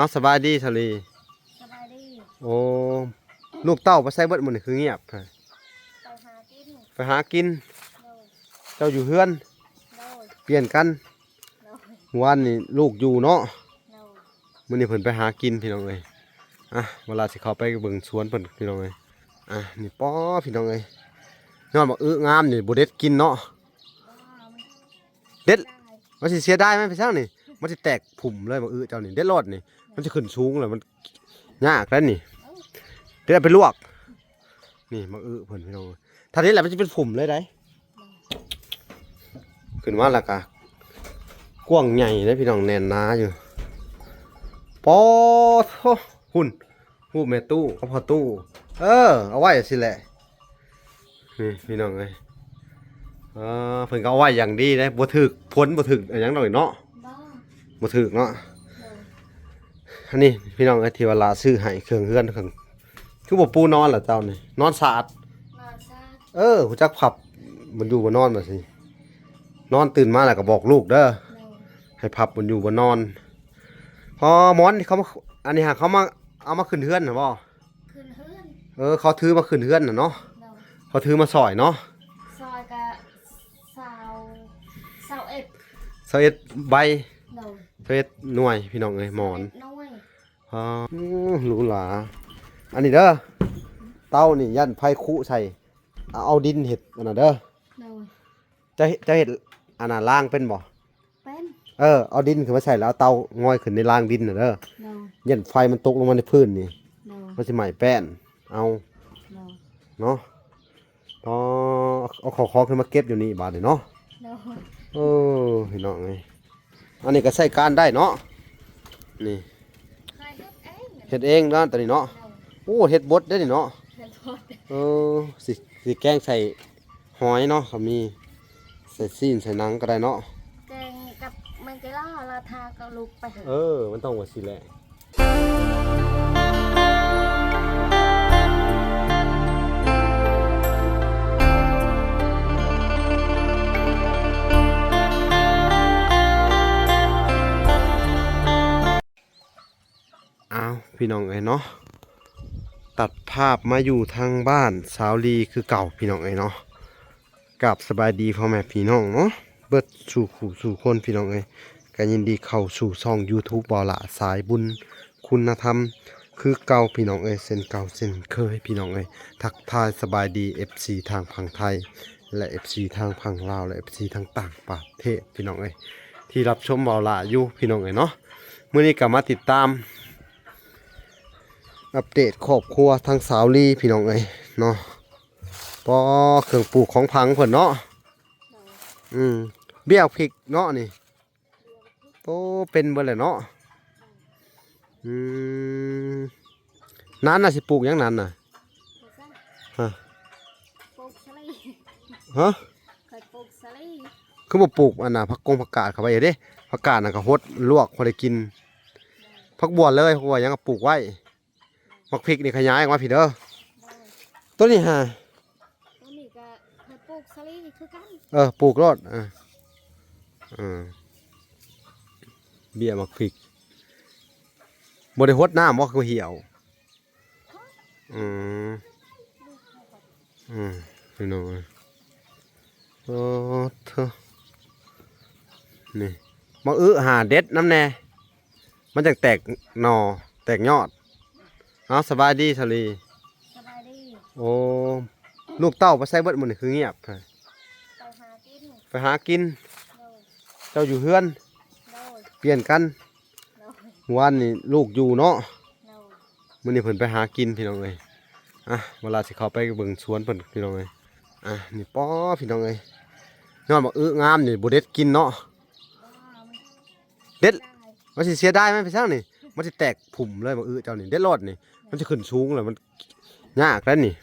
ເອົາ ສະບາຍດີສາລີ. ສະບາຍດີ. ໂອ້ ລູກເຕົ້າໄປໃສເບິດມື້ນີ້ຄືງຽບ? ໄປຫາກິນ. ໄປຫາກິນ. ໂດຍ. ເຈົ້າຢູ່ເຮືອນ? ໂດຍ. ປ່ຽນກັນ. ໂດຍ. ມື້ວານນີ້ລູກຢູ່ເນາະ. ໂດຍ. ມື້ນີ້ເພິ່ນໄປຫາກິນພີ່ນ້ອງເອີຍ. ອ່ະ ເວລາຊິເຂົ້າໄປເບິ່ງສວນເພິ່ນພີ່ນ້ອງເອີຍ. ອ່ະ ນີ້ ປໍ ພີ່ນ້ອງເອີຍ ຍອດໝາກອຶງາມນີ້ ບໍ່ເດັດກິນເນາະ. ເດັດ ມັນຊິເສຍດາຍ ມັນເປັນຫຍັງນີ້? ມັນຊິແຕກພຸ້ມເລີຍໝາກອຶເຈົ້ານີ້ ເດັດໂລດນີ້ ມັນຊິຂຶ້ນສູງແລ້ວ ມັນຍາກໄດ໋ນີ້. ເດັດເອົາໄປລວກ. ນີ້ໝາກອຶເພິ່ນພີ່ນ້ອງ ຖ້າເດັດແລ້ວມັນຊິເປັນພຸ້ມເລີຍໄດ໋. ຂຶ້ນມາແລ້ວກະກວ້າງໃຫຍ່ເດ້ພີ່ນ້ອງ ແໜ້ນໜາຢູ່. ປາໂທ້ ພຸ້ນ ຮູບແມ່ຕູ້ກັບພໍ່ຕູ້ ເອີ ເອົາໄວ້ຈັ່ງຊີ້ແຫຼະ. ນີ້ພີ່ນ້ອງເອີຍ ເອີ ເພິ່ນກໍເອົາໄວ້ຢ່າງດີເດ້ ບໍ່ຖືກຝົນ ບໍ່ຖືກຫຍັງດອກເນາະ. ບໍ່ ບໍ່ຖືກເນາະ. ໂດຍ. ອັນນີ້ພີ່ນ້ອງເອີຍ ທີ່ວ່າຫຼ້າຊື້ໃຫ້ເຄື່ອງເຮືອນ ເຄື່ອງ ຄືບໍ່ປູນອນລະເຈົ້ານີ້? ນອນສາດ ນອນສາດ. ເອີ ຮູ້ຈັກພັບບ່ອນຢູ່ບ່ອນນອນ ແບບນີ້ ນອນຕື່ນມາແລ້ວກໍບອກລູກເດີ. ໂດຍ. ໃຫ້ພັບບ່ອນຢູ່ບ່ອນນອນ. ພໍໝອນເຂົາມາ ອັນນີ້ຫາເຂົາມາ ເອົາມາຂຶ້ນເຮືອນນະບໍ່? ຂຶ້ນເຮືອນ. ເອີ ເຂົາຖືມາຂຶ້ນເຮືອນນະເນາະ. ໂດຍ. ເຂົາຖືມາຊ່ອຍເນາະ. ຊ່ອຍກະຊາວ ຊາວເອັດ ຊາວເອັດໃບ. ໂດຍ. ຊາວເອັດໜ່ວຍພີ່ນ້ອງເອີຍ ໝອນ ຊາວເອັດໜ່ວຍ. ອາ ອື ຫຼູຫຼາ. ອັນນີ້ເດີ ເຕົານີ້ຢ້ານໄຟຄຸໃສ່ ເອົາ ເອົາດິນເຮັດອັນນັ້ນເດີ. ໂດຍ. ຈະ ຈະເຮັດອັນນັ້ນ ລາງເປັນບໍ່? ເປັນ. ເອີ ເອົາດິນຂຶ້ນມາໃສ່ ແລ້ວເອົາເຕົາງອຍຂຶ້ນໃນລາງດິນນະເດີ. ໂດຍ. ຢ້ານໄຟມັນຕົກລົງມາໃນພື້ນນີ້. ໂດຍ. ມັນຊິໄໝ້ແປ້ນເອົາ. ໂດຍ. ເນາະ. ອໍ ເອົາເຂົ້າຂອງຂຶ້ນມາເກັບຢູ່ນີ້ບາດນີ້ເນາະ. ໂດຍ. ເອີ ພີ່ນ້ອງເອີຍ ອັນນີ້ກໍໃຊ້ການໄດ້ເນາະ ນີ້. ຂ້ອຍເຮັດເອງ ເຮັດເອງເນາະ ຕົວນີ້ເນາະ. ໂດຍ. ໂອ້ ເຮັດບົດເດ້ນີ້ເນາະ. ເຮັດບົດ. ເອີ ຊິ ຊິແກງໃສ່ຫອຍເນາະ ກໍມີ ໃສ່ຊີ້ນໃສ່ໜັງກໍໄດ້ເນາະ. ແກງກັບແມງເຈລາ ລາທາກັບລູກໄປ. ເອີ ມັນຕ້ອງວ່າຊີ້ແຫຼະ. ອ້າວ ພີ່ນ້ອງເອີຍເນາະ ຕັດພາບມາຢູ່ທາງບ້ານສາວລີຄືເກົ່າ ພີ່ນ້ອງເອີຍເນາະ. ກາບສະບາຍດີພໍ່ແມ່ພີ່ນ້ອງເນາະ ເບິດສູ່ຜູ້ສູ່ຄົນ ພີ່ນ້ອງເອີຍ. ກໍຍິນດີເຂົ້າສູ່ຊ່ອງ YouTube ບ່າວຫຼ້າສາຍບຸນຄຸນນະທຳຄືເກົ່າ ພີ່ນ້ອງເອີຍ ເຊັ່ນເກົ່າເຊັ່ນເຄີຍ ພີ່ນ້ອງເອີຍ. ທັກທາຍສະບາຍດີ ເອັຟຊີ ທາງຝັ່ງໄທ ແລະ ເອັຟຊີ ທາງຝັ່ງລາວ ແລະ ເອັຟຊີ ທາງຕ່າງປະເທດ ພີ່ນ້ອງເອີຍ ທີ່ຮັບຊົມບ່າວຫຼ້າຢູ່ ພີ່ນ້ອງເອີຍເນາະ. ມື້ນີ້ກໍມາຕິດຕາມອັບເດດຄອບຄົວທາງສາວລີ ພີ່ນ້ອງເອີຍເນາະ. ປໍ ເຄື່ອງປູກຂອງຝັງເພິ່ນເນາະ. ໂດຍ. ອືມ ເບ້ຍພິກເນາະນີ້. ໂອ້ ເປັນເບິດແລ້ວເນາະ. ອືມ ນັ້ນນະ ຊິປູກຫຍັງນັ້ນນະ? ຮະ ປູກສາລີ. ຮະ ຂ້ອຍປູກສາລີ. ຄືບໍ່ປູກອັນນ່າ ຜັກກົງຜັກກາດເຂົ້າໄປເດ້? ຜັກກາດນະກໍຫົດລວກພໍໄດ້ກິນ. ຜັກບົວເລີຍ ເພາະວ່າຫຍັງກໍປູກໄວ້. ໝາກພິກນີ້ຂະຫຍາຍອອກມາພີ້ເດີ. ໂດຍ. ໂຕນີ້ຫາ ໂຕນີ້ກໍເພິ່ນປູກສາລີຄືກັນ. ເອີ ປູກໂລດ. ເອີ ເອີ ເບ້ຍໝາກພິກ ບໍ່ໄດ້ຫົດນ້ຳບໍ່ ຄືຫ່ຽວ? ອືມ ອືມ ພີ່ນ້ອງເອີຍ ໂອ້ ເທີ ນີ້ ໝາກອຶຫາເດັດນຳແດ່ ມັນຈັ່ງແຕກໜໍ່ແຕກຍອດ. ເອົາ ສະບາຍດີສາລີ. ສະບາຍດີ. ໂອ້ ລູກເຕົ້າໄປໃສເບິດມື້ນີ້ຄືງຽບ? ໄປຫາກິນ. ໄປຫາກິນ. ໂດຍ. ເຈົ້າຢູ່ເຮືອນ? ໂດຍ. ປ່ຽນກັນ? ໂດຍ. ມື້ວານນີ້ລູກຢູ່ເນາະ? ໂດຍ. ມື້ນີ້ເພິ່ນໄປຫາກິນ ພີ່ນ້ອງເອີຍ. ອ່ະ ເວລາຊິເຂົ້າໄປເບິ່ງສວນເພິ່ນ ພີ່ນ້ອງເອີຍ. ອ່ະ ນີ້ ປໍ ພີ່ນ້ອງເອີຍ ຍອດໝາກອຶງາມນີ້ ບໍ່ເດັດກິນເນາະ. ເດັດ ມັນຊິເສຍດາຍ ມັນເປັນຫຍັງນີ້? ມັນຊິແຕກພຸ້ມເລີຍ ໝາກອຶເຈົ້ານີ້ ເດັດໂລດນີ້ ມັນຊິຂຶ້ນສູງແລ້ວ ມັນຍາກໄດ໋ນີ້.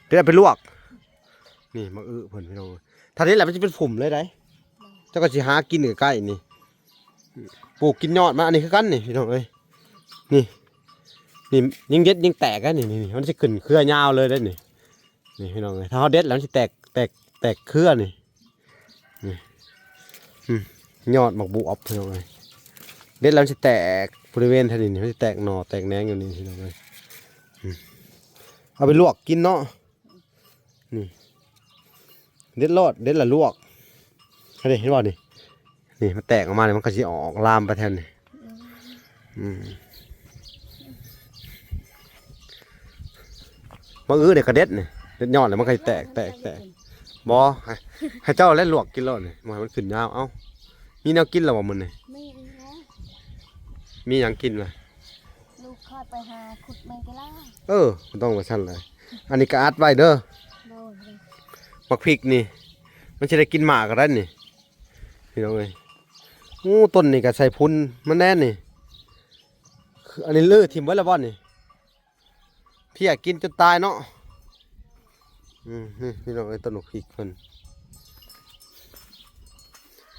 ເດັດເອົາໄປລວກ. ນີ້ໝາກອຶເພິ່ນ ພີ່ນ້ອງ ຖ້າເດັດແລ້ວມັນຊິເປັນພຸ້ມເລີຍໄດ໋. ເຈົ້າກໍຊິຫາກິນໃກ້ໆນີ້ ປູກກິນຍອດມັນ. ອັນນີ້ຄືກັນນີ້ ພີ່ນ້ອງເອີຍ ນີ້ ນີ້ ຍິ່ງເດັດຍິ່ງແຕກໄດ໋ນີ້ ນີ້ ມັນຊິຂຶ້ນເຄືອຍາວເລີຍໄດ໋ນີ້. ນີ້ ພີ່ນ້ອງເອີຍ ຖ້າເຮົາເດັດແລ້ວມັນຊິແຕກ ແຕກ ແຕກເຄືອນີ້. ນີ້ ອືມ ຍອດໝາກບວບ ພີ່ນ້ອງເອີຍ ເດັດແລ້ວມັນຊິແຕກ ບໍລິເວນແຖວນີ້ນີ້ ມັນຊິແຕກໜໍ່ແຕກແໜງຢູ່ນີ້ພີ່ນ້ອງເອີຍ. ອືມ ເອົາໄປລວກກິນເນາະ. ນີ້ ເດັດໂລດ ເດັດລະລວກ. ເຫັນບໍ່ນີ້? ນີ້ມັນແຕກອອກມານີ້ ມັນກໍຊິອອກລາມໄປແຖວນີ້. ອືມ ອືມ ບັກອຶນີ້ກໍເດັດນີ້ ເດັດຍອດແລ້ວມັນກໍຊິແຕກ ແຕກ ແຕກ. ບໍ່ ໃຫ້ ໃຫ້ເຈົ້າແຫຼະລວກກິນໂລດນີ້ ບໍ່ໃຫ້ມັນຂຶ້ນຍາວ. ເອົ້າ ມີແນວກິນແລ້ວບໍ່ມື້ນີ້? ມີອີກແລ້ວ. ມີຫຍັງກິນລະ? ລູກຂ້ອຍໄປຫາຂຸດແມງກະລາ. ເອີ ມັນຕ້ອງວ່າຊັ້ນແຫຼະ. ອັນນີ້ກໍອັດໄວ້ເດີ. ໂດຍ. ບັກພິກນີ້ ມັນຊິໄດ້ກິນໝາກກໍໄດ້ນີ້ ພີ່ນ້ອງເອີຍ. ໂອ້ ຕົ້ນນີ້ກໍໃສ່ຝຸ່ນມາແນ່ນີ້. ອັນນີ້ເລີຖິ້ມເບິດແລ້ວບໍ່ນີ້? ເພຍກິນຈົນຕາຍເນາະ. ອືມ ນີ້ພີ່ນ້ອງເອີຍ ຕົ້ນບັກພິກເພິ່ນ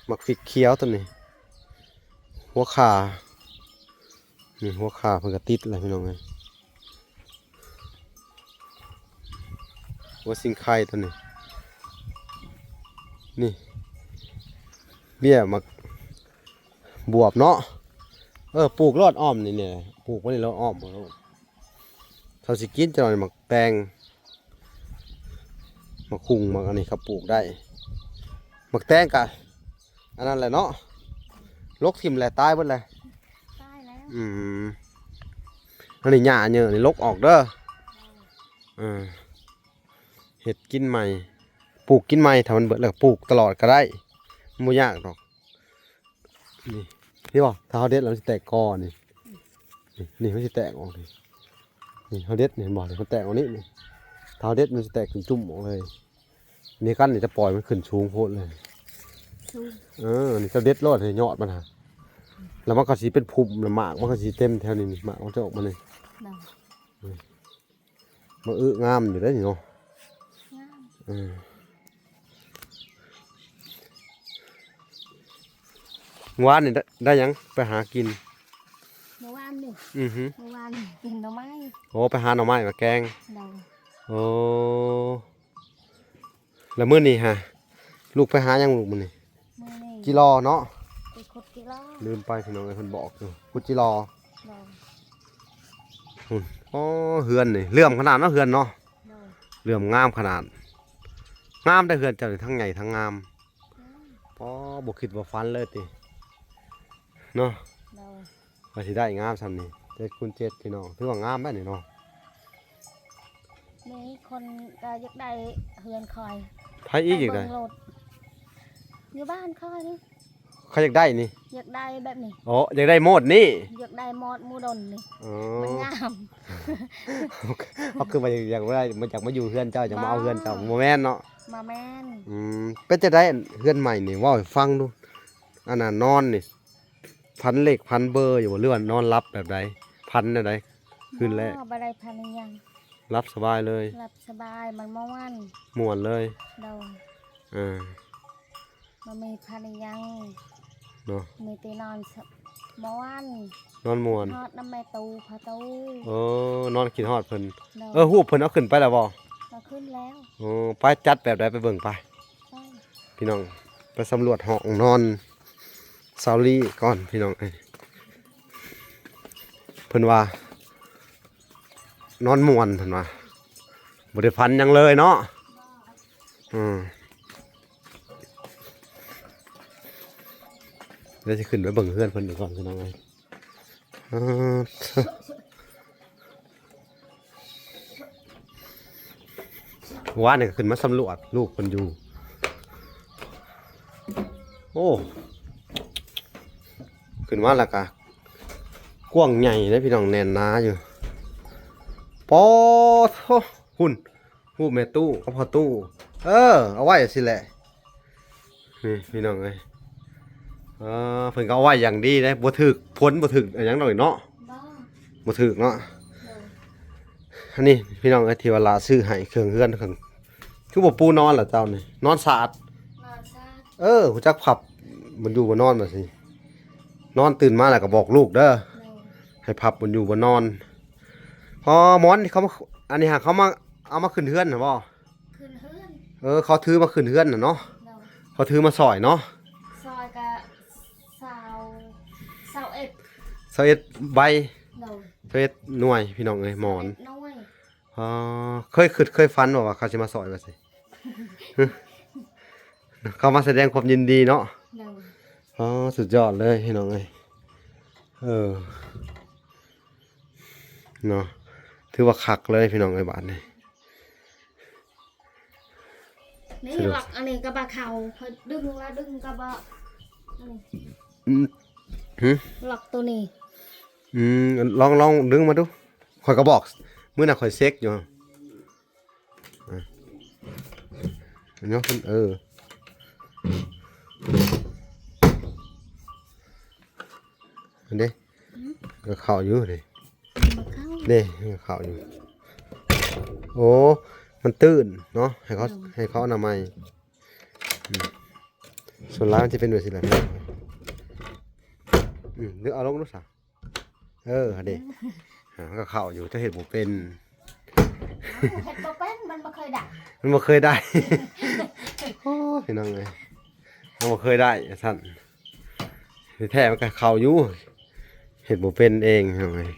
ບັກພິກຂຽວຕົ້ນນີ້ ຫົວຂ່າ. ນີ້ຫົວຂ່າເພິ່ນກໍຕິດແລ້ວພີ່ນ້ອງເອີຍ. ຫົວສິງໄຄຕົວນີ້ ນີ້ເບ້ຍໝາກບວບເນາະ. ເອີ ປູກໂລດອ້ອມນີ້ແຫຼະ ປູກໄວ້ນີ້ໂລດ ອ້ອມໂລດ. ເຮົາຊິກິນຈັກໜ່ອຍ ໝາກແຕງ ໝາກຫຸ່ງ ໝາກອັນນີ້ເຂົາປູກໄດ້. ໝາກແຕງກະອັນນັ້ນແຫຼະເນາະ ລົກຖິ້ມແຫຼະ ຕາຍເບິດແຫຼະ. ຕາຍແລ້ວ. ອືມ ອັນນີ້ຫຍ້າເຍີນີ້ລົກອອກເດີ. ເອີ ເຮັດກິນໃໝ່ ປູກກິນໃໝ່ ຖ້າມັນເບິດແລ້ວກໍປູກຕະຫຼອດກໍໄດ້ ມັນບໍ່ຍາກດອກ. ນີ້ ເຫັນບໍ່ ຖ້າເຮົາເດັດແລ້ວມັນຊິແຕກກໍນີ້ ນີ້ ນີ້ມັນຊິແຕກອອກນີ້. ນີ້ເຮົາເດັດນີ້ ເຫັນບໍ່ ນີ້ມັນແຕກອອກນີ້ ນີ້ ຖ້າເຮົາເດັດມັນຊິແຕກຈຸ້ມໆອອກເລີຍ. ນີ້ກັນນີ້ຈະປ່ອຍມັນຂຶ້ນສູງໂພດເລີຍ ສູງ. ເອີ ນີ້ເຈົ້າເດັດໂລດ ນີ້ຍອດມັນຫາ ແລ້ວມັນກໍຊິເປັນພຸ່ມ ແລ້ວໝາກມັນກໍຊິເຕັມແຖວນີ້ ນີ້ ໝາກມັນຈະອອກມານີ້. ໂດຍ. ອືມ ມາອຶງາມຢູ່ເດ້ນີ້ເນາະ. ງາມ. ເອີ ວານນີ້ໄດ້ ໄດ້ຫຍັງໄປຫາກິນ? ເມື່ອວານນີ້ ອືຮຶ ເມື່ອວານນີ້ກິນໜໍ່ໄມ້. ໂອ້ ໄປຫາໜໍ່ໄມ້ມາແກງ. ໂດຍ. ໂອ້ ແລ້ວມື້ນີ້ຫາ ລູກໄປຫາຫຍັງລູກມື້ນີ້? ມື້ນີ້ ຈີລໍເນາະ ໄປຂຸດຈີລໍ. ລືມໄປພີ່ນ້ອງເອີຍ ເພິ່ນບອກຢູ່ ຂຸດຈີລໍ. ໂດຍ. ພຸ້ນ ອໍ ເຮືອນນີ້ເຫຼື້ອມຂະໜາດເນາະ ເຮືອນເນາະ. ໂດຍ. ເຫຼື້ອມງາມຂະໜາດ ງາມໄດ໋ເຮືອນເຈົ້ານີ້ ທັງໃຫຍ່ທັງງາມ. ອືມ. ອໍ ບໍ່ຄິດບໍ່ຝັນເລີຍຕິເນາະ. ໂດຍ. ວ່າຊິໄດ້ງາມສ່ຳນີ້ ເຈັດຄູນເຈັດ ພີ່ນ້ອງ ຖືວ່າງາມແລ້ວນີ້ເນາະ. ມີຄົນກໍຢາກໄດ້ເຮືອນຂ້ອຍ. ໃຜອີກຢາກໄດ້? ຢູ່ບ້ານຂ້ອຍນີ້ ເຂົາຢາກໄດ້ນີ້ ຢາກໄດ້ແບບນີ້. ອໍ ຢາກໄດ້ໂມດນີ້ ຢາກໄດ້ໂມດໝູ່ດົນນີ້. ອໍ ມັນງາມ. ເຂົາຄືວ່າຢາກໄດ້ ມັນຢາກມາຢູ່ເຮືອນເຈົ້າ ຢາກມາເອົາເຮືອນເຈົ້າ. ບໍ່ ບໍ່ແມ່ນເນາະ. ບໍ່ແມ່ນ. ອືມ ເປັນຈັ່ງໃດເຮືອນໃໝ່ນີ້ ເວົ້າໃຫ້ຟັງດູ ອັນນ່ານອນນີ້ ຝັນເລກຝັນເບີຢູ່ບໍ່ ຫຼືວ່ານອນຫຼັບແບບໃດ? ຝັນແນວໃດຄືນແລກ? ບໍ່ ບໍ່ໄດ້ຝັນອີຫຍັງ. ຫຼັບສະບາຍເລີຍ. ຫຼັບສະບາຍ ມັນມ່ວນ. ມ່ວນເລີຍ. ໂດຍ. ເອີ ບໍ່ມີຝັນອີຫຍັງເນາະ. ມີແຕ່ນອນ ສ- ມ່ວນ. ນອນມ່ວນ. ຮອດນຳແມ່ຕູ້ ພໍ່ຕູ້. ເອີ ນອນຄິດຮອດເພິ່ນ. ໂດຍ. ເອີ ຮູບເພິ່ນເອົາຂຶ້ນໄປແລ້ວບໍ່? ເອົາຂຶ້ນແລ້ວ. ໂອ້ ໄປ ຈັດແບບໃດ ໄປເບິ່ງໄປ. ໄປ ພີ່ນ້ອງ ໄປສຳຫຼວດຫ້ອງນອນສາວລີກ່ອນ ພີ່ນ້ອງເອີຍ. ເພິ່ນວ່ານອນມ່ວນ ເພິ່ນວ່າ ບໍ່ໄດ້ຝັນຫຍັງເລີຍເນາະ. ອືມ ດຽວຊິຂຶ້ນໄປເບິ່ງເຮືອນເພິ່ນອີກກ່ອນ ພີ່ນ້ອງເອີຍ. ອ່າ ວານນີ້ກໍຂຶ້ນມາສຳຫຼວດລູກເພິ່ນຢູ່. ໂອ້ ຂຶ້ນມາແລ້ວກະກວ້າງໃຫຍ່ເດ້ພີ່ນ້ອງ ແໜ້ນໜາຢູ່. ປາໂທ້ ພຸ້ນ ຮູບແມ່ຕູ້ກັບພໍ່ຕູ້. ເອີ ເອົາໄວ້ຊີ້ແຫຼະ ນີ້ພີ່ນ້ອງເອີຍ. ເອີ ເພິ່ນກໍເອົາໄວ້ຢ່າງດີເດ້ ບໍ່ຖືກຝົນ ບໍ່ຖືກອີຫຍັງດອກເນາະ. ບໍ່ ບໍ່ຖືກເນາະ. ໂດຍ. ອັນນີ້ພີ່ນ້ອງເອີຍ ທີ່ວ່າຫຼານຊື້ໃຫ້ເຄື່ອງເຮືອນ ຄືບໍ່ປູນອນລະເຈົ້ານີ້? ນອນສາດ. ນອນສາດ. ເອີ ຮູ້ຈັກພັບບ່ອນຢູ່ບ່ອນນອນວ່າຊີ້. ນອນຕື່ນມາແລ້ວກໍບອກລູກເດີ. ໂດຍ. ໃຫ້ພັບບ່ອນຢູ່ບ່ອນນອນ. ອໍ ໝອນທີ່ເຂົາມາ ອັນນີ້ຫາເຂົາມາ ເອົາມາຂຶ້ນເຮືອນຫັ້ນບໍ່? ຂຶ້ນເຮືອນ. ເອີ ເຂົາຖືມາຂຶ້ນເຮືອນນະເນາະ. ໂດຍ. ເຂົາຖືມາຊ່ອຍເນາະ. ຊ່ອຍກະຊາວ ຊາວເອັດ ຊ ຊາວເອັດໃບ ໂດຍ ຊາວເອັດໜ່ວຍ ພີ່ນ້ອງເອີຍ ໝອນ ຊາວເອັດໜ່ວຍ ອໍ ເຄີຍຄິດເຄີຍຝັນບໍ່ວ່າເຂົາຊິມາຊ່ອຍວ່າຊີ້? ເຂົາມາສະແດງຄວາມຍິນດີເນາະ ໂດຍ ອໍ ສຸດຍອດເລີຍ ພີ່ນ້ອງເອີຍ ເອີ ເນາະ ຖືວ່າຄັກເລີຍ ພີ່ນ້ອງເອີຍ ບາດນີ້ ນີ້ ສະດວກ ລັອກອັນນີ້ກໍບໍ່ເຂົ້າ ຂ້ອຍດຶງລະດຶງກໍບໍ່ ອັນນີ້ ອືມ ຫຶ ລັອກໂຕນີ້ ອືມ ລອງ ລອງດຶງມາດູ ຂ້ອຍກໍບອກ ມື້ນັ້ນຂ້ອຍເຊັກຢູ່ ອ່ະ ເນາະ ເອີ ອັນເດ້ ອືມ ກໍເຂົ້າຢູ່ເດ້ ມັນບໍ່ເຂົ້າ ເດ້ ເຂົ້າຢູ່ ໂອ້ ມັນຕື້ນເນາະ ໃຫ້ເຂົາ ໂດຍ ໃຫ້ເຂົາເອົາໜ້າໃໝ່ ອືມ ສ່ວນຫຼາຍມັນຈະເປັນແບບຊີ້ແຫຼະ ອືມ ເອົາລົງດູຊະ ເອີ ຫັ້ນເດ້ ອ່າ ມັນກໍເຂົ້າຢູ່ ແຕ່ເຮັດບໍ່ເປັນ ເອົ້າ ເຮັດບໍ່ເປັນ ມັນບໍ່ເຄີຍໄດ້ ມັນບໍ່ເຄີຍໄດ້ ໂອ້ ພີ່ນ້ອງເອີຍ ມັນບໍ່ເຄີຍໄດ້ ວ່າຊັ້ນ ທີ່ແທ້ມັນກໍເຂົ້າຢູ່ ເຮັດບໍ່ເປັນເອງ ພີ່ນ້ອງເອີຍ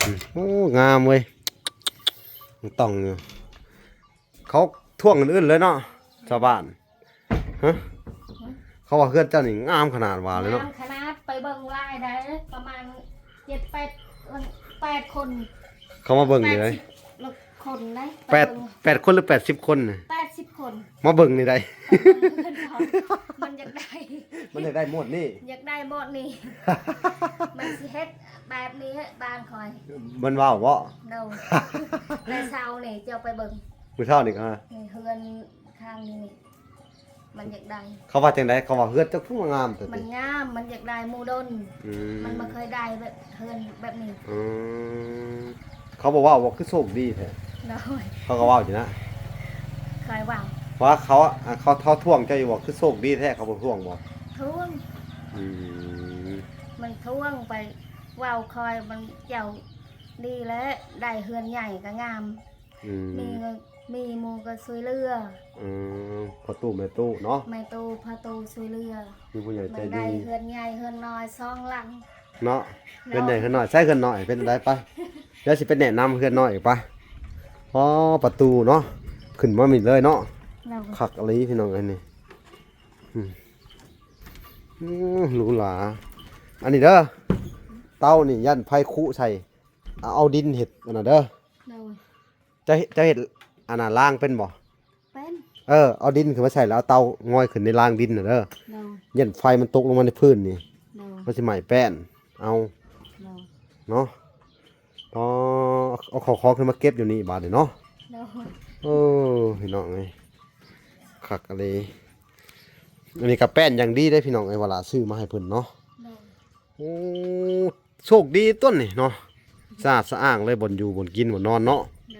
ອືມ ໂອ້ ງາມເວີຍ ມັນຕ້ອງຢູ່ ເຂົາທວງອື່ນໆເລີຍເນາະ ຊາວບ້ານ ຮະ ຮະ ເຂົາວ່າເຮືອນເຈົ້ານີ້ງາມຂະໜາດວ່າເລີຍເນາະ ງາມຂະໜາດ ໄປເບິ່ງຫຼາຍໃດ ປະມານເຈັດແປດ ແປດຄົນ ເຂົາມາເບິ່ງນີ້ໃດ ແປດສິບຄົນໃດ ແປດ ໄປເບິ່ງ ແປດຄົນ ຫຼື ແປດສິບຄົນນະ ແປດສິບຄົນ ມາເບິ່ງນີ້ໃດ ເບິ່ງເຮືອນເຂົາ ມັນຢາກໄດ້ ມັນຢາກໄດ້ໝົດນີ້ ຢາກໄດ້ໝົດນີ້ ມັນຊິເຮັດແບບນີ້ບ້ານຂ້ອຍ ມັນເວົ້າບໍ? ໂດຍ ແຕ່ເຊົ້ານີ້ເຈົ້າໄປເບິ່ງ ມື້ເຊົ້ານີ້ກໍ ນີ້ເຮືອນຂ້າງນີ້ ມັນຢາກໄດ້ ເຂົາວ່າຈັ່ງໃດ? ເຂົາວ່າເຮືອນເຈົ້າຄືວ່າງາມແທ້ ມັນງາມ ມັນຢາກໄດ້ໝູ່ດົນ ອືມ ມັນບໍ່ເຄີຍໄດ້ແບບເຮືອນແບບນີ້ ອືມ ເຂົາບໍ່ເວົ້າວ່າຄືໂຊກດີແທ້? ໂດຍ ເຂົາກໍເວົ້າຢູ່ນະ ເຄີຍເວົ້າ ວ່າເຂົາ ອ່າ ເຂົາ ເຂົາທວງເຈົ້າຢູ່ບໍ່ ຄືໂຊກດີແທ້ ເຂົາບໍ່ທວງບໍ່? ທວງ ອືມ ມັນທວງໄປເວົ້າຂ້ອຍ ມັນເຈົ້າດີແລ້ວ ໄດ້ເຮືອນໃຫຍ່ກໍງາມ ອືມ ມີເງິນ ມີໝູ່ກໍຊ່ວຍເຫຼືອ ອືມ ພໍ່ຕູ້ແມ່ຕູ້ເນາະ ແມ່ຕູ້ພໍ່ຕູ້ຊ່ວຍເຫຼືອ ມີຜູ້ໃຫຍ່ໃຈດີ ມັນໄດ້ເຮືອນໃຫຍ່ເຮືອນນ້ອຍສອງຫຼັງເນາະ ເນາະ ເຮືອນໃຫຍ່ເຮືອນນ້ອຍ ໃຊ້ເຮືອນນ້ອຍເປັນໃດໄປ ດຽວຊິໄປແນະນຳເຮືອນນ້ອຍອີກປະ ອໍ ປະຕູເນາະ ຂຶ້ນມາມີເລີຍເນາະ ເນາະ ຄັກອີ່ຫຼີພີ່ນ້ອງເອີຍນີ້ ອືມ ອືມ ຫຼູຫຼາ ອັນນີ້ເດີ ເຕົານີ້ຢ້ານໄຟຄຸໃສ່ ເອົາ ເອົາດິນເຮັດອັນນັ້ນເດີ ໂດຍ ເຈົ້າເຮັດ ເຈົ້າເຮັດອັນນ່າ ລາງເປັນບໍ່? ເປັນ ເອີ ເອົາດິນຂຶ້ນມາໃສ່ ແລ້ວເອົາເຕົາງອຍຂຶ້ນໃນລາງດິນນະເດີ ໂດຍ ຢ້ານໄຟມັນຕົກລົງມາໃນພື້ນນີ້ ໂດຍ ມັນຊິໄໝ້ແປ້ນ ເອົາ ໂດຍ ເນາະ ອໍ ເອົາເຂົ້າຂອງຂຶ້ນມາເກັບຢູ່ນີ້ບາດນີ້ເນາະ ໂດຍ ເອີ ພີ່ນ້ອງເອີຍ ຄັກອີ່ຫຼີ ອັນນີ້ກໍແປ້ນຢ່າງດີເດ້ພີ່ນ້ອງເອີຍ ວ່າລະຊື້ມາໃຫ້ເພິ່ນເນາະ ໂດຍ ໂອ້ ໂຊກດີຕົວນີ້ເນາະ ສະອາດສະອ້າງເລີຍ ບ່ອນຢູ່ບ່ອນກິນບ່ອນນອນເນາະ ໂດຍ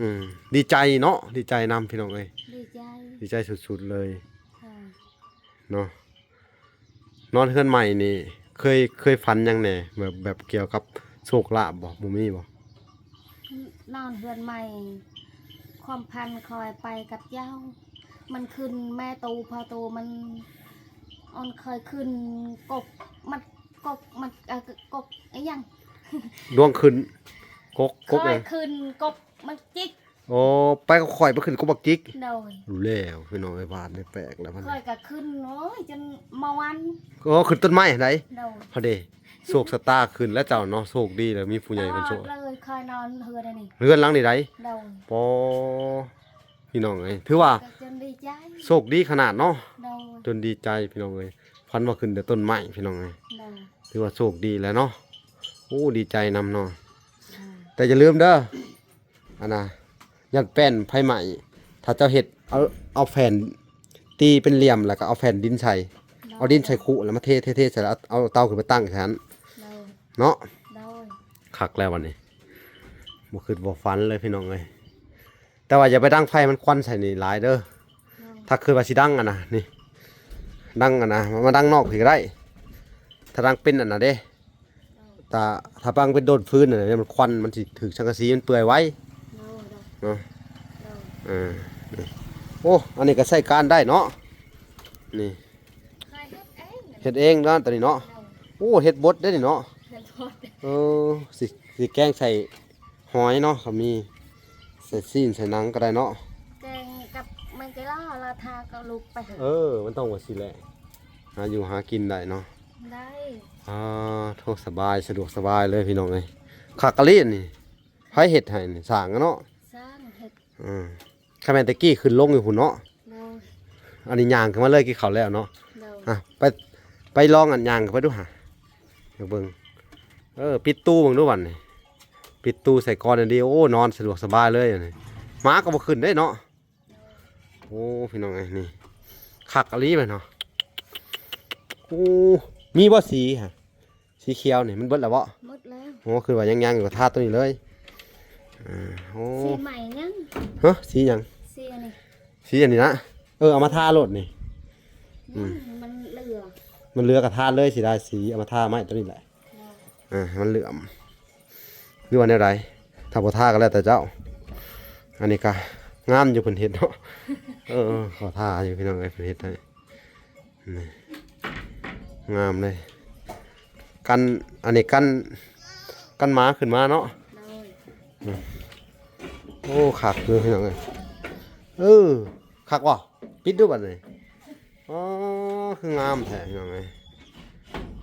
ອືມ ດີໃຈເນາະ ດີໃຈນຳພີ່ນ້ອງເອີຍ ດີໃຈ ດີໃຈສຸດໆເລີຍ ເອີ ເນາະ ນອນເຮືອນໃໝ່ນີ້ ເຄີຍ ເຄີຍຝັນຫຍັງແດ່ ແບບ ແບບກ່ຽວກັບໂຊກລາບບໍ່? ບໍ່ມີບໍ່? ນອນເຮືອນໃໝ່ ຄວາມຝັນຂ້ອຍໄປກັບເຈົ້າ ມັນຂຶ້ນແມ່ຕູ້ພໍ່ຕູ້ ມັນ ອອນ ຂ້ອຍຂຶ້ນກົກມັນ ກົກມັນ ເອີ ກົກອີ່ຫຍັງ ດວງຂຶ້ນ ກົກ ກົກຫຍັງ? ຂ້ອຍຂຶ້ນກົກມັນຈິກ ອໍ ໄປກັບຂ້ອຍ ໄປຂຶ້ນກົກບັກຈິກ ໂດຍ ຮູ້ແລ້ວພີ່ນ້ອງເອີຍ ບ້ານນີ້ແປກແລ້ວ ຂ້ອຍກໍຂຶ້ນ ໂອ້ຍ ຈົນມາວັນ ອໍ ຂຶ້ນຕົ້ນໄມ້ໃດ ໂດຍ ພໍດີ ໂຊກຊະຕາຂຶ້ນແລ້ວເຈົ້າເນາະ ໂຊກດີແລ້ວ ມີຜູ້ໃຫຍ່ເພິ່ນຊ່ວຍ ຕະຫຼອດເລີຍ ຂ້ອຍນອນເຮືອນອັນນີ້ ເຮືອນຫຼັງນີ້ໃດ ໂດຍ ປໍ ພີ່ນ້ອງເອີຍ ຖືວ່າ ກໍຈົນດີໃຈ ໂຊກດີຂະໜາດເນາະ ໂດຍ ຈົນດີໃຈພີ່ນ້ອງເອີຍ ຝັນວ່າຂຶ້ນແຕ່ຕົ້ນໄມ້ພີ່ນ້ອງເອີຍ ໂດຍ ຖືວ່າໂຊກດີແລ້ວເນາະ ໂອ້ ດີໃຈນຳເນາະ ໂດຍ ແຕ່ຢ່າລືມເດີ ອັນນ່າ ຢ້ານແປ້ນໄຟໄໝ້ ຖ້າເຈົ້າເຮັດ ເອົາ ເອົາແຜ່ນ ຕີເປັນຫຼ່ຽມ ແລ້ວກໍເອົາແຜ່ນດິນໃສ່ ໂດຍ ເອົາດິນໃສ່ຄຸ ແລ້ວມາເທ ເທ ເທໃສ່ ແລ້ວເອົາ ເອົາເຕົາຂຶ້ນມາຕັ້ງໃສ່ຫັ້ນ ໂດຍ ເນາະ ໂດຍ ຄັກແລ້ວບັດນີ້ ບໍ່ຄິດບໍ່ຝັນເລີຍພີ່ນ້ອງເອີຍ ແຕ່ວ່າຢ່າໄປດັງໄຟໃຫ້ມັນຄວັນໃສ່ນີ້ຫຼາຍເດີ ໂດຍ ຖ້າຄິດວ່າຊິດັງຫັ້ນນະ ນີ້ ດັງຫັ້ນນະ ມາດັງນອກພີ້ກໍໄດ້ ຖ້າດັງເປັນອັນນັ້ນເດ້ ຖ້າ ຖ້າປັງເປັນໂດນຟືນນະ ມັນຄວັນ ມັນຊິຖືກສັງກະສີ ມັນເປື່ອຍໄວ ໂດຍ ໂດຍ ເນາະ ໂດຍ ເອີ ນີ້ ໂອ້ ອັນນີ້ກໍໃຊ້ການໄດ້ເນາະ ນີ້ ເຮັດເອງເນາະ ຕົວນີ້ເນາະ ໂດຍ ໂອ້ ເຮັດບົດເດ້ນີ້ເນາະ ເຮັດ ເອີ ຊິ ຊິແກງໃສ່ຫອຍເນາະ ກໍມີ ໃສ່ຊີ້ນໃສ່ໜັງກໍໄດ້ເນາະ ແກງກັບແມງໄກ່ລາວ ລາທາກໍລຸກໄປຫາ ເອີ ມັນຕ້ອງວ່າຊີ້ແຫຼະ ຫາຢູ່ຫາກິນໄດ້ເນາະ ໄດ້ ອ່າ ໂທ ສະບາຍ ສະດວກສະບາຍເລີຍພີ່ນ້ອງເອີຍ ຄັກອີ່ຫຼີນີ້ ໃຜເຮັດໃຫ້ນີ້ ຊ່າງເນາະ ຊ່າງເຮັດ ອືມ ຄັນແມ່ນແຕ່ກີ້ຂຶ້ນລົງຢູ່ພຸ້ນເນາະ ໂດຍ ອັນນີ້ຍ່າງຂຶ້ນມາເລີຍ ກິນເຂົ້າແລ້ວເນາະ ໂດຍ ອ່ະ ໄປ ໄປລອງອັນຍ່າງຂຶ້ນໄປດູຫາ ຢາກເບິ່ງ ເອີ ປິດຕູ້ເບິ່ງດູບັດນີ້ ປິດຕູ້ໃສ່ກ່ອນອັນດີ ໂອ້ ນອນສະດວກສະບາຍເລີຍອັນນີ້ ໝາກໍບໍ່ຂຶ້ນເດ້ເນາະ ໂອ້ ພີ່ນ້ອງເອີຍ ນີ້ ຄັກອີ່ຫຼີແມ່ນເນາະ ໂອ້ ມີບໍ່ສີຫະ? ສີຂຽວນີ້ມັນເບິດແລ້ວບໍ່? ໝົດແລ້ວ ໂອ້ ຄືວ່າຍັງໆຢູ່ ກໍທາຕົວນີ້ເລີຍ ເອີ ໂອ້ ສີໃໝ່ຍັງ ຮະ ສີຫຍັງ? ສີອັນນີ້ ສີອັນນີ້ນະ ເອີ ເອົາມາທາໂລດນີ້ ອືມ ມັນເຫຼືອ ມັນເຫຼືອກໍທາເລີຍ ຊິໄດ້ສີ ເອົາມາທາໄມ້ຕົວນີ້ແຫຼະ ເອີ ໃຫ້ມັນເຫຼືອມ ຫຼືວ່າແນວໃດ ຖ້າບໍ່ທາກໍແລ້ວແຕ່ເຈົ້າ ອັນນີ້ກໍງາມຢູ່ເພິ່ນເຮັດເນາະ ເອີ ເຂົາທາຢູ່ພີ່ນ້ອງເອີຍ ເພິ່ນເຮັດໃຫ້ ນີ້ ງາມເລີຍ ກັນ ອັນນີ້ກັນ ກັນໝາຂຶ້ນມາເນາະ ໂດຍ ອືມ ໂອ້ ຄັກຢູ່ພີ່ນ້ອງເອີຍ ເອີ ຄັກບໍ່? ປິດດູບັດນີ້ ອໍ ຄືງາມແທ້ພີ່ນ້ອງເອີຍ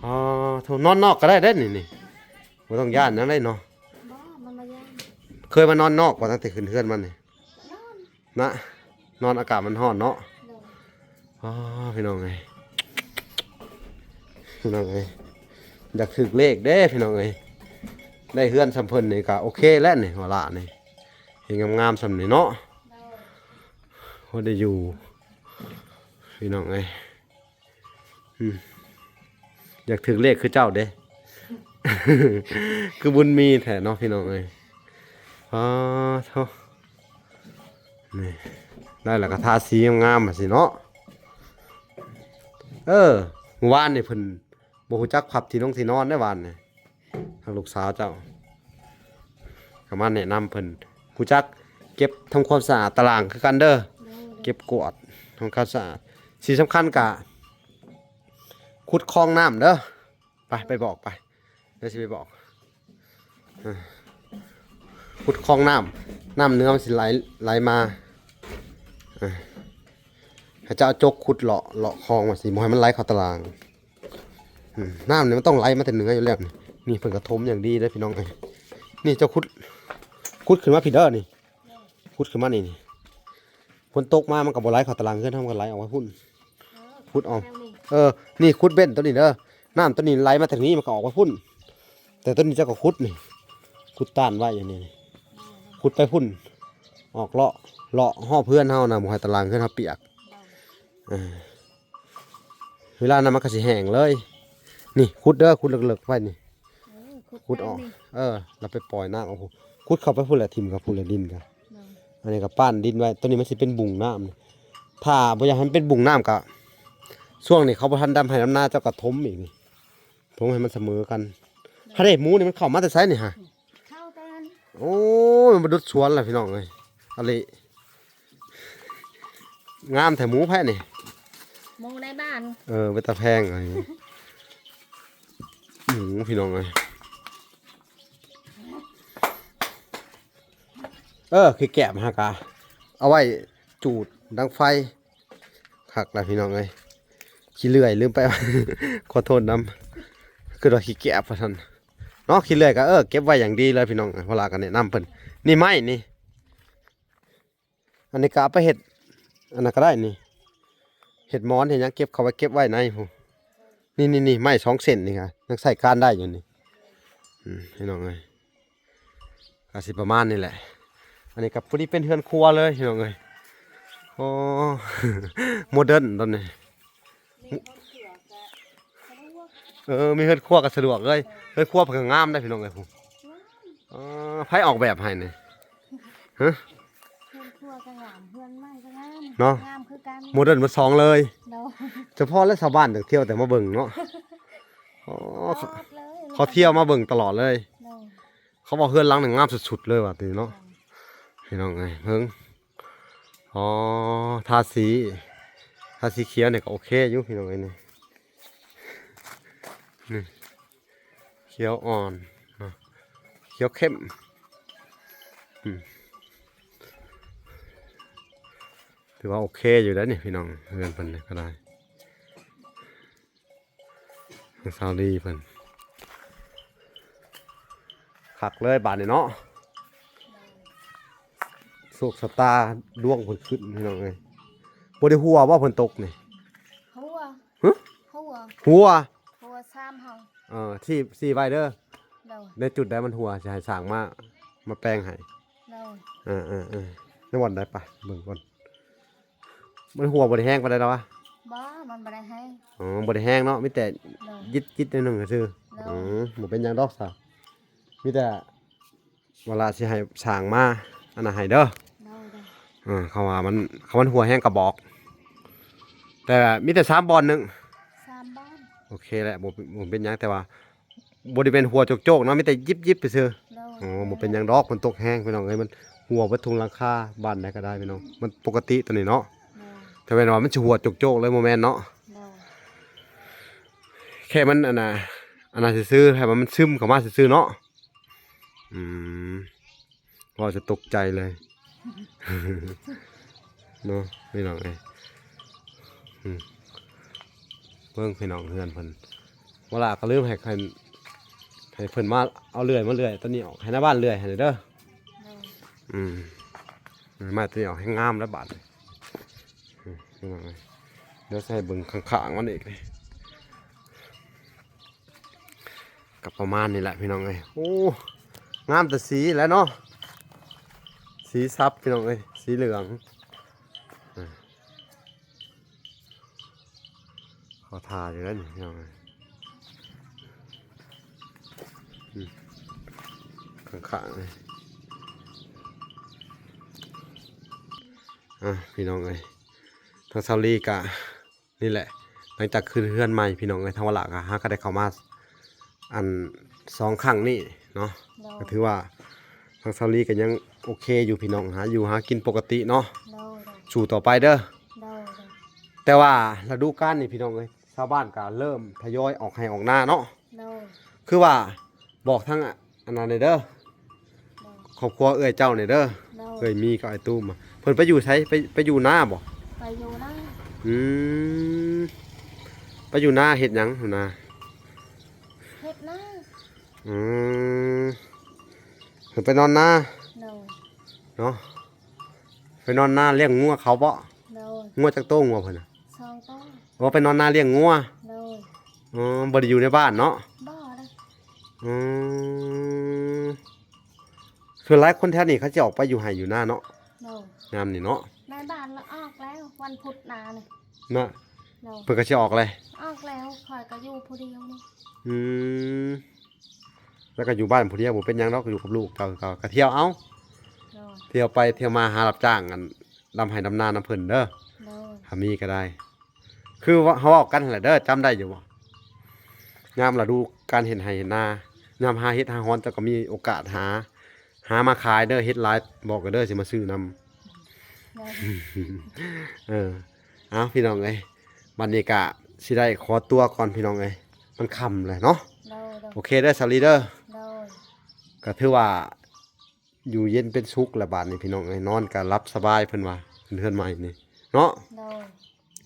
ອໍ ໂທ້ ນອນນອກກໍໄດ້ເດ້ນີ້ ນີ້ ບໍ່ຕ້ອງຢ້ານຫຍັງເດ້ເນາະ ບໍ່ ມັນບໍ່ຢ້ານ ເຄີຍມານອນນອກບໍ່ ຕັ້ງແຕ່ຂຶ້ນເຮືອນມານີ້? ນອນ ນະ ນອນ ອາກາດມັນຮ້ອນເນາະ ໂດຍ ອໍ ພີ່ນ້ອງເອີຍ ພີ່ນ້ອງເອີຍ ຢາກຖືກເລກເດ້ພີ່ນ້ອງເອີຍ ໄດ້ເຮືອນສ່ຳເພິ່ນນີ້ກໍໂອເຄແລ້ວນີ້ ຫົວລະນີ້ ເຮັດງາມໆສ່ຳນີ້ເນາະ ໂດຍ ພໍໄດ້ຢູ່ ພີ່ນ້ອງເອີຍ ອືມ ຢາກຖືກເລກຄືເຈົ້າເດ້ ຄືບຸນມີແທ້ເນາະ ພີ່ນ້ອງເອີຍ ອໍ ໂທ້ ນີ້ ໄດ້ລະກໍທາສີງາມໆ ຈັ່ງຊີ້ເນາະ ເອີ ມື້ວານນີ້ເພິ່ນບໍ່ຮູ້ຈັກພັບທີ່ນົງທີ່ນອນເດ້ວານນີ້ ທາງລູກສາວເຈົ້າ ກໍມາແນະນຳເພິ່ນ ຮູ້ຈັກເກັບທຳຄວາມສະອາດຕະລ່າງຄືກັນເດີ ໂດຍ ເກັບກວາດທຳຄວາມສະອາດ ສິ່ງສຳຄັນກະຂຸດຄອງນ້ຳເດີ ໄປ ໄປບອກໄປ ດຽວຊິໄປບອກ ເອີ ຂຸດຄອງນ້ຳ ນ້ຳເໜືອມັນຊິໄຫຼ ໄຫຼມາ ເອີ ໃຫ້ເຈົ້າເອົາຈົກຂຸດເລາະ ເລາະຄອງວ່າຊິບໍ່ໃຫ້ມັນໄຫຼເຂົ້າຕະລ່າງ ອືມ ນ້ຳນີ້ມັນຕ້ອງໄຫຼມາແຕ່ເໜືອຢູ່ແລ້ວນີ້ ນີ້ເພິ່ນກໍຖົມຢ່າງດີເດ້ພີ່ນ້ອງເອີຍ ນີ້ເຈົ້າຂຸດ ຂຸດຂຶ້ນມາພີ້ເດີນີ້ ຂຸດຂຶ້ນມານີ້ ນີ້ ຝົນຕົກມາມັນກໍບໍ່ໄຫຼເຂົ້າຕະລ່າງເຮືອນເຮົາ ມັນກໍໄຫຼອອກໄປພຸ້ນ ເອີ ຂຸດອອກ ທາງນີ້ ເອີ ນີ້ຂຸດເບັ້ນຕົວນີ້ເດີ ນ້ຳຕົວນີ້ໄຫຼມາທາງນີ້ ມັນກໍອອກໄປພຸ້ນ ແຕ່ຕົວນີ້ເຈົ້າກໍຂຸດນີ້ ຂຸດຕ້ານໄວ້ຢູ່ນີ້ ຂຸດໄປພຸ້ນ ອອກເລາະ ເລາະຮອບເຮືອນເຮົານະ ບໍ່ໃຫ້ຕະລ່າງເຮືອນເຮົາປຽກ ເອີ ເວລານັ້ນມັນກໍຊິແຫ້ງເລີຍ ນີ້ຂຸດເດີ ຂຸດເລິກໆໄວ້ນີ້ ເອີ ຂຸດ ຂຸດອອກ ໄປນີ້ ເອີ ແລ້ວໄປປ່ອຍນ້ຳເອົາພຸ້ນ ຂຸດເຂົ້າໄປພຸ້ນແຫຼະ ຖິ້ມເຂົ້າພຸ້ນແຫຼະ ດິນກະ ໂດຍ ອັນນີ້ກໍປ້ານດິນໄວ້ ຕົວນີ້ມັນຊິເປັນບຸງນ້ຳ ຖ້າບໍ່ຢາກໃຫ້ມັນເປັນບຸງນ້ຳກໍ ຊ່ວງນີ້ເຂົາບໍ່ທັນດຳໄຮ່ດຳນາ ເຈົ້າກໍຖົມອີກນີ້ ຖົມໃຫ້ມັນສະເໝີກັນ ໂດຍ ຫາເດ້ ໝູນີ້ມັນເຂົ້າມາແຕ່ໃສນີ້ຫະ? ເຂົ້າແຕ່ ໂອ້ຍ ມາດຸດສວນແລ້ວພີ່ນ້ອງເອີຍ ອະລິ ງາມແທ້ ໝູໃຜນີ້? ໝູໃນບ້ານ ເອີ ເປັນຕາແພງ ໝູ ພີ່ນ້ອງເອີຍ ເອີ ຂີ້ແກບຫາກະ ເອົາໄວ້ຈູດດັງໄຟ ຄັກແລ້ວພີ່ນ້ອງເອີຍ ຂີ້ເລື່ອຍ ລືມໄປ ຂໍໂທດນຳ ຄືວ່າຂີ້ແກບວ່າຊັ້ນເນາະ ຂີ້ເລື່ອຍກໍ ເອີ ເກັບໄວ້ຢ່າງດີເລີຍພີ່ນ້ອງ ເວລາກໍແນະນຳເພິ່ນ ນີ້ໄມ້ນີ້ ອັນນີ້ກໍເອົາໄປເຮັດ ອັນນັ້ນກໍໄດ້ນີ້ ເຮັດໝອນເຮັດຫຍັງ ເກັບເຂົ້າໄວ້ ເກັບໄວ້ໃນພຸ້ນ ນີ້ໆໆ ໄມ້ສອງເສັ້ນນີ້ກໍຍັງໃຊ້ການໄດ້ຢູ່ນີ້ ອືມ ພີ່ນ້ອງເອີຍ ກໍຊິປະມານນີ້ແຫຼະ ອັນນີ້ກໍພໍດີເປັນເຮືອນຄົວເລີຍພີ່ນ້ອງເອີຍ ໂອ້ ໂມເດີນຕອນນີ້ ເອີ ມີເຮືອນຄົວກໍສະດວກເລີຍ ເຮືອນຄົວເພິ່ນກໍງາມໄດ໋ພີ່ນ້ອງເອີຍ ເອີ ໃຜອອກແບບໃຫ້ນີ້ ຮະ ເຮືອນຄົວກໍງາມ ເຮືອນໃໝ່ກໍງາມ ເນາະ ງາມຄືກັນ ໂມເດີນໝົດສອງເລີຍ ໂດຍ ສະເພາະແລະຊາວບ້ານຈະທ່ຽວແຕ່ມາເບິ່ງເນາະ ອໍ ເຂົາທ່ຽວມາເບິ່ງຕະຫຼອດເລີຍ ໂດຍ ເຂົາວ່າເຮືອນຫຼັງນີ້ງາມສຸດໆເລີຍວ່າຕິເນາະ ໂດຍ ພີ່ນ້ອງເອີຍ ເບິ່ງ ອໍ ທາສີ ທາສີຂຽວນີ້ກໍໂອເຄຢູ່ພີ່ນ້ອງເອີຍ ນີ້ ນີ້ ຂຽວອ່ອນເນາະ ຂຽວເຂັ້ມ ອືມ ຖືວ່າໂອເຄຢູ່ເດ້ນີ້ພີ່ນ້ອງ ເຮືອນເພິ່ນນີ້ກໍໄດ້ ທາງຊາວລີເພິ່ນ ຄັກເລີຍບາດນີ້ເນາະ ໂຊກຊະຕາດວງເພິ່ນຂຶ້ນພີ່ນ້ອງເອີຍ ບໍ່ໄດ້ຮົ່ວບໍ່ ຝົນຕົກນີ້? ຮົ່ວ ຮະ? ຮົ່ວ ຮົ່ວ ຮົ່ວຊາມເຮົາ ເອີ ທີ່ ຊີ້ໄວ້ເດີ ໂດຍ ໃນຈຸດໃດມັນຮົ່ວ ຊິໃຫ້ຊ່າງມາ ມາແປງໃຫ້ ໂດຍ ເອີໆໆ ໃນບ່ອນໃດ ໄປເບິ່ງກ່ອນ ມັນຮົ່ວບໍ່ໄດ້ແຮງປານໃດດອກວະ? ບໍ່ ມັນບໍ່ໄດ້ແຮງ ອໍ ບໍ່ໄດ້ແຮງເນາະ ມີແຕ່ ໂດຍ ຢິດໆ ໜ້ອຍໜຶ່ງຊື່ ໂດຍ ອືມ ບໍ່ເປັນຫຍັງດອກຊະ ມີແຕ່ ເວລາຊິໃຫ້ຊ່າງມາອັນນັ້ນໃຫ້ເດີ ໂດຍໆ ເອີ ເຂົາວ່າມັນ ຄັນມັນຮົ່ວແຮງກໍບອກ ແຕ່ມີແຕ່ສາມບ່ອນໜຶ່ງ ສາມບ່ອນ ໂອເຄແຫຼະ ບໍ່ ບໍ່ເປັນຫຍັງ ແຕ່ວ່າບໍ່ໄດ້ແມ່ນຮົ່ວໂຈກໆເນາະ ມີແຕ່ຢິບໆ ຊື່ ໂດຍ ອໍ ບໍ່ເປັນຫຍັງດອກ ມັນຕົກແຮງພີ່ນ້ອງເອີຍ ມັນຮົ່ວເບິດທຸງຫຼັງຄາ ບ້ານໃດກໍໄດ້ພີ່ນ້ອງ ມັນປົກກະຕິຕົວນີ້ເນາະ ໂດຍ ແຕ່ແມ່ນວ່າມັນຊິຮົ່ວໂຈກໆເລີຍ ບໍ່ແມ່ນເນາະ ໂດຍ ແຄ່ມັນອັນນ່າ ອັນນັ້ນຊື່ໆ ແຄ່ວ່າມັນຊຶມເຂົ້າມາຊື່ໆເນາະ ອືມ ເວົ້າຈະຕົກໃຈເລີຍເນາະ ພີ່ນ້ອງເອີຍ ອືມ ເບິ່ງພີ່ນ້ອງເຮືອນເພິ່ນ ບໍ່ລະກໍລືມໃຫ້ເພິ່ນ ໃຫ້ເພິ່ນມາເອົາເລື່ອຍ ມາເລື່ອຍຕົວນີ້ອອກ ໃຫ້ນາຍບ້ານເລື່ອຍໃຫ້ເດີ ໂດຍ ອືມ ໄມ້ຕົວນີ້ອອກແຮງງາມແລ້ວບາດນີ້ ອືມ ພີ່ນ້ອງເອີຍ ດຽວຊິໃຫ້ເບິ່ງຂ້າງໆມັນອີກ ກໍປະມານນີ້ແຫຼະພີ່ນ້ອງເອີຍ ໂອ້ ງາມແຕ່ສີແຫຼະເນາະ ສີສັບພີ່ນ້ອງເອີຍ ສີເຫຼືອງ ອາ ເຂົ້າທ່າຢູ່ເດ້ນີ້ພີ່ນ້ອງເອີຍ ອືມ ຂ້າງໆນີ້ ອາ ພີ່ນ້ອງເອີຍ ທາງຊາວລີກະ ນີ້ແຫຼະ ຫຼັງຈາກຂຶ້ນເຮືອນໃໝ່ພີ່ນ້ອງເອີຍ ທາງວາລະກໍຫາກໍໄດ້ເຂົ້າມາ ອັນ ສອງຄັ້ງນີ້ເນາະ ໂດຍ ກໍຖືວ່າທາງຊາວລີກໍຍັງໂອເຄຢູ່ພີ່ນ້ອງ ຫາຢູ່ຫາກິນປົກກະຕິເນາະ ໂດຍ ໂດຍ ສູ້ຕໍ່ໄປເດີ ໂດຍ ໂດຍ ແຕ່ວ່າລະດູການນີ້ພີ່ນ້ອງເອີຍ ຊາວບ້ານກໍເລີ່ມທະຍອຍອອກໄຮ່ອອກນາເນາະ ໂດຍ ຄືວ່າບອກທາງ ອັນນັ້ນແດ່ເດີ ໂດຍ ຄອບຄົວເອື້ອຍເຈົ້ານີ້ເດີ ໂດຍ ເອື້ອຍມີກັບອ້າຍຕູ້ມ ເພິ່ນໄປຢູ່ໃສ? ໄປ ໄປຢູ່ນາບໍ່? ໄປຢູ່ນາ ອືມ ໄປຢູ່ນາເຮັດຫຍັງຫັ້ນນະ? ເຮັດນາ ອືມ ເພິ່ນໄປນອນນາ ໂດຍ ເນາະ ໄປນອນນາລ້ຽງງົວເຂົາບໍ? ໂດຍ ງົວຈັກໂຕ ງົວເພິ່ນນະ? ສອງໂຕ ໂອ້ ໄປນອນນາລ້ຽງງົວ ໂດຍ ອໍ ບໍ່ໄດ້ຢູ່ໃນບ້ານເນາະ? ບໍ່ເດ້ ອືມ ສ່ວນຫຼາຍຄົນແຖວນີ້ເຂົາຊິອອກໄປຢູ່ໄຮ່ຢູ່ນາເນາະ? ໂດຍ ຍາມນີ້ເນາະ ໃນບ້ານລະອອກແລ້ວ ວັນພຸດໜ້ານີ້ ນະ ໂດຍ ເພິ່ນກໍຊິອອກແລ້ວ ອອກແລ້ວ ຂ້ອຍກໍຢູ່ຜູ້ດຽວນີ້ ອືມ ແລ້ວກໍຢູ່ບ້ານຜູ້ດຽວ ບໍ່ເປັນຫຍັງດອກ ຢູ່ກັບລູກເຈົ້າ ກໍ ກໍທ່ຽວເອົາ ໂດຍ ທ່ຽວໄປທ່ຽວມາ ຫາຮັບຈ້າງ ອັນ ດຳໄຮ່ດຳນານຳເພິ່ນເດີ ໂດຍ ຖ້າມີກໍໄດ້ ຄືວ່າເຮົາເວົ້າກັນຫັ້ນແຫຼະເດີ ຈຳໄດ້ຢູ່ບໍ່? ຍາມລະດູການເຮັດໄຮ່ເຮັດນາ ຍາມຫາເຫັດຫາຫອນ ເຈົ້າກໍມີໂອກາດຫາ ຫາມາຂາຍເດີ ເຫັດຫຼາຍບອກເດີ ຊິມາຊື້ນຳ ໂດຍ ເອີ ເອົາ ພີ່ນ້ອງເອີຍ ບັດນີ້ກະຊິໄດ້ຂໍຕົວກ່ອນ ພີ່ນ້ອງເອີຍ ມັນຄ່ຳແລ້ວເນາະ ໂດຍ ໂດຍ ໂອເຄເດີ ສາວລີເດີ ໂດຍ ກະຖືວ່າ ຢູ່ເຢັນເປັນສຸກແລ້ວບາດນີ້ ພີ່ນ້ອງເອີຍ ນອນກໍຫຼັບສະບາຍ ເພິ່ນວ່າ ເຮືອນໃໝ່ນີ້ເນາະ ໂດຍ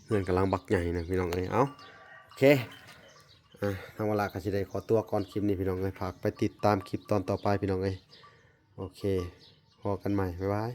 ເຮືອນກຳລັງບັກໃຫຍ່ນະ ພີ່ນ້ອງເອີຍ ເອົ້າ ໂອເຄ ອ່າ ທາງວາລາກໍຊິໄດ້ຂໍຕົວກ່ອນ ຄລິບນີ້ ພີ່ນ້ອງເອີຍ ຝາກໄປຕິດຕາມຄລິບຕອນຕໍ່ໄປ ພີ່ນ້ອງເອີຍ ໂອເຄ ພໍ້ກັນໃໝ່ ບາຍບາຍ.